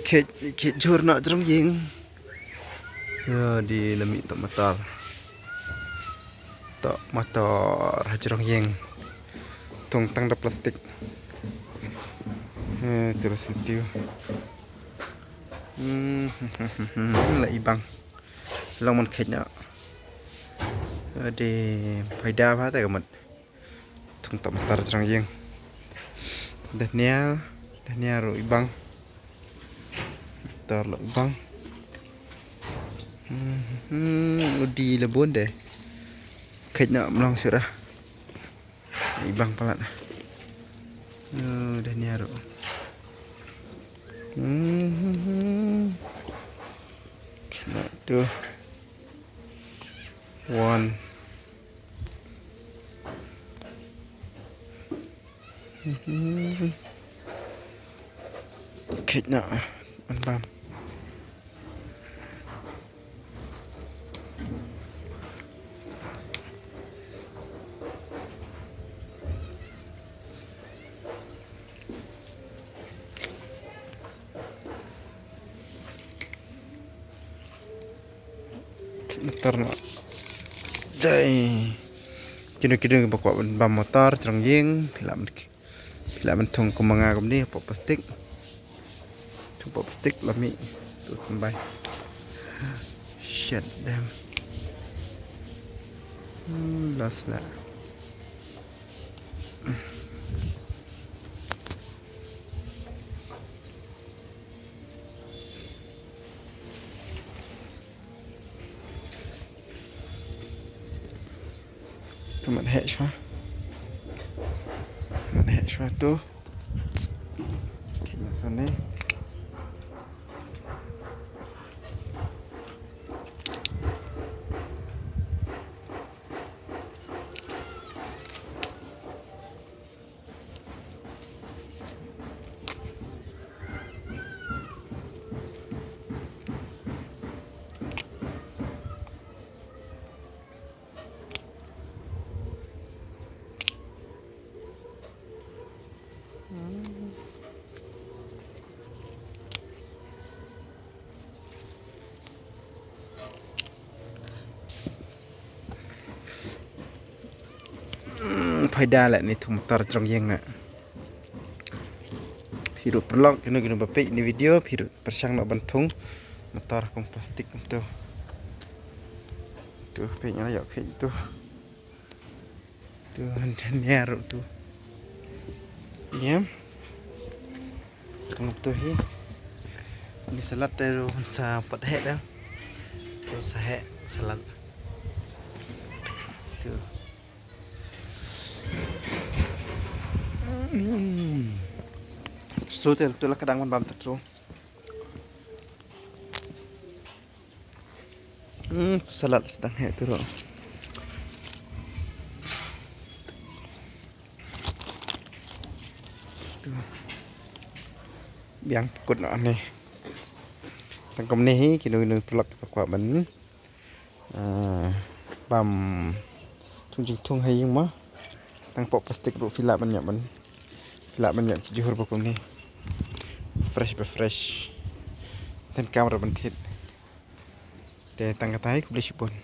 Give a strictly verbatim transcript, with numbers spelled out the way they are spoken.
Khet, khet jhur noh jrong ïing. Ïa, dei la mih tok motor. Tok motor ha jrong ïing. Thung tang da plastik. Eh, tu la siew. Hmm, la ibang. Long man khet noh. Ade, phaida bha te ka mut. Thung tok motor jrong ïing. Daniel, Daniel ruh ibang. Motor ruh ibang. Hmm, hmm, udi la bun de. Khet noh mlong shuh. Ibang palat. Oh, Daniel ruh. Hmm, hmm, hmm. Khet noh tu. One. Khet noh ban bam. Motor noh. Jai. Kino kino ba kwah ban bam motor jrong ïing, phi lah ban, phi lah ban thung kum ma nga kumne, pop plastik. Thung pop plastik la mih. Tu kumbai. Shit, damn. Hmm, lost lah. Tu mat heh shwa. Mat heh shwa tu. Khet noh sane. Hmm, phaida leh ne thung motor jrong ïing na. Phi ruh paralok, kino kino ba peit ne video, phi ruh pyrshang noh ban thung motor kum plastik kumtu. Tu peit nga la ïoh peit tu. Tu, han, han, ïa ruh tu. Ïa. Tang tu hi. Ni salad te ruh sa pat heh da. Tu sa heh salad. Tu. Hmm. So te tu la ka dang ban bam tu. Hmm, salad sdang heh tu ruh. Tu. Biang pekut noh ne. Tang kumne hi, kino kino paralok ba kwah ban, ah, bam thung jingthung ha ïing mo. Tang pop plastik ruh phi lah ban ïoh ban, phi lah ban ïoh ki jhur ba kumne. Fresh ba fresh. Tang kamra ban thied. Te tang katai, khublei shibun.